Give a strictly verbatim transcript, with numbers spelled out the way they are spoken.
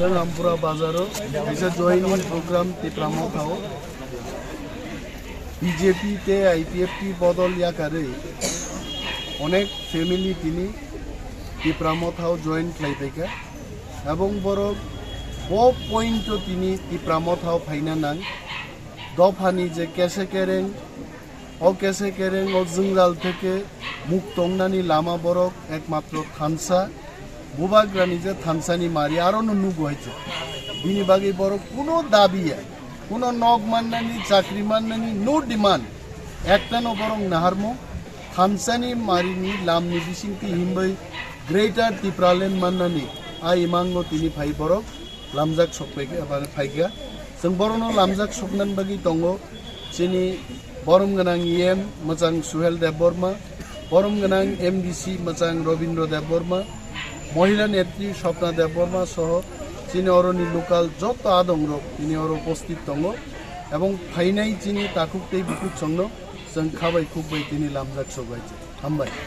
Rampura bazaro kaisa joining program Tipra Mothao B J P tei I P F T bodol yakarwi onek family tini Tipra Mothao join khlaibaikha. Ebong borok bo point o tini Tipra Mothao phaina nang. Dophani je kese kereng, o kese kereng o jwngjal theke mukto wngnani lama borok ekmatro thansa, Bubagrani je thansani mari aro no nugo hai je. Bini bagwi borok kuno dabi ya, kuno nok mannani, chakri mannani, no demand. Ektano borok naharmo, thansani marini lamni bisingtwi himbai Greater Tipraland mannani a imango tini phai borok lamjak sokpaikha, eba phaikha. Chwng borokno lamjak soknani bagwi tongo chini borom gwnang E M mwchang Suhel Debbarma, borom gwnang M D C mwchang Robindra Debbarma, Mohila Netri Swapna Debbarma soho chini oroni local joto adongrok tini oro upasthit tongo, ebong phainai chini takhuk tei bukhuk songno chwng khabai khukbai tini lamjak sokbai. Hambai.